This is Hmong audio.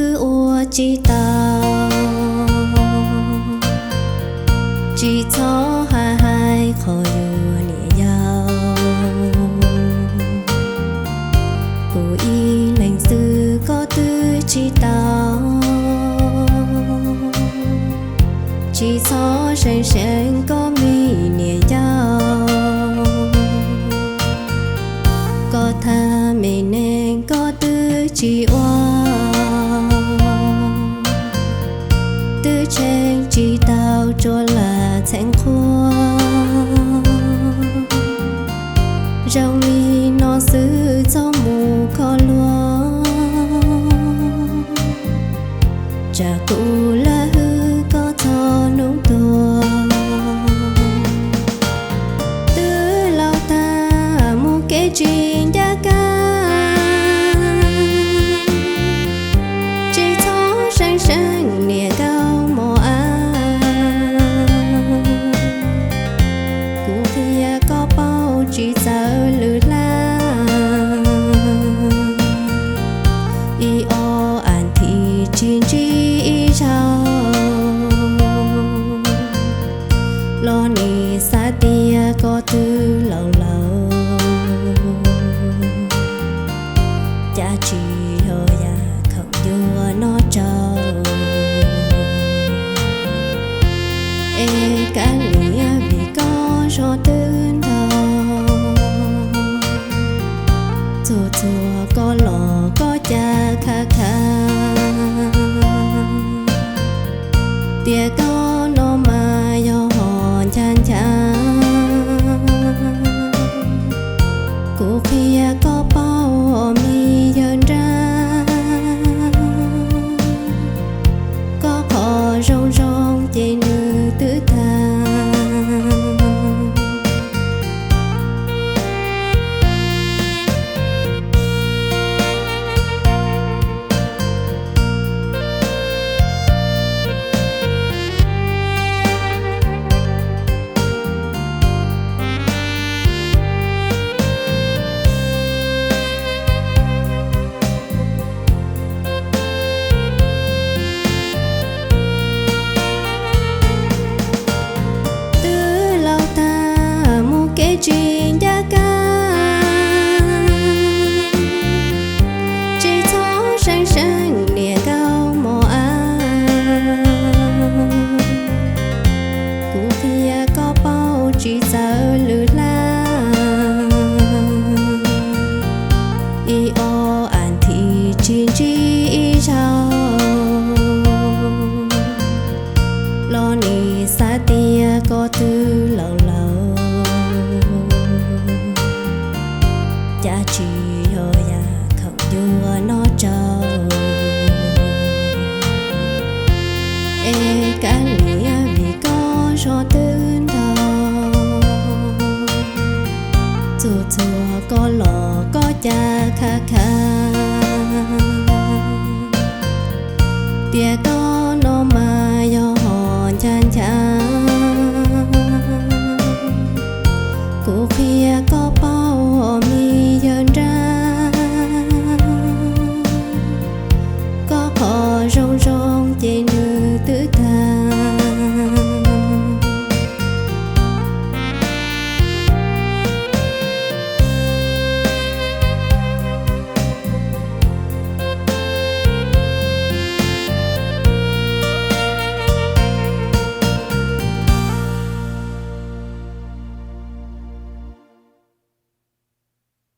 twb ua tsis tau. Tsis txhob hais hais qhov yuav niam yau, kuv ib leeg xwb koj twb tsis tau. Tsis txhob seev seev koj me niam yau, koj tham me neeg koj twb tsis ua. Twb tsheej tsis tau tsuas lam txheeb qhua, zoo li no xwb txhob mus kho luag. Tsam kuv lawv hwb koj txog hnub tuag. Twb laus tag mus kev tsis ncaj qab, tsis txhob seev seev niam nkauj mos ab. Kuv qhia koj paub tsis txawv lwm hlab, ib ob as thiv tsis ntsib ib zaug, los nim xav tias koj twb laus laus, cas tsis yog yam khoom yuav noj tsau. Es kav liam vim koj zog twb ntau, txhua txhua koj los koj cas khav khav, tias koj no mas yog hom ncha ncha. Kuv qhia koj paub hom me yawg nrab, koj qhov zoo zoo ces nws twb tag. Twb laus tag mus kev tsis ncaj qab, tsis txhob seev seev niam nkauj mos ab. Kuv qhia koj paub tsis txawv lwm hlab, ib ob as thiv tsis ntsib ib zaug, los nim xav tias koj twb laus laus, cas tsis yog yam khoom yuav noj tsau. Es kav liam vim koj zog twb ntau, txhua txhua koj los koj cas khav khav, tias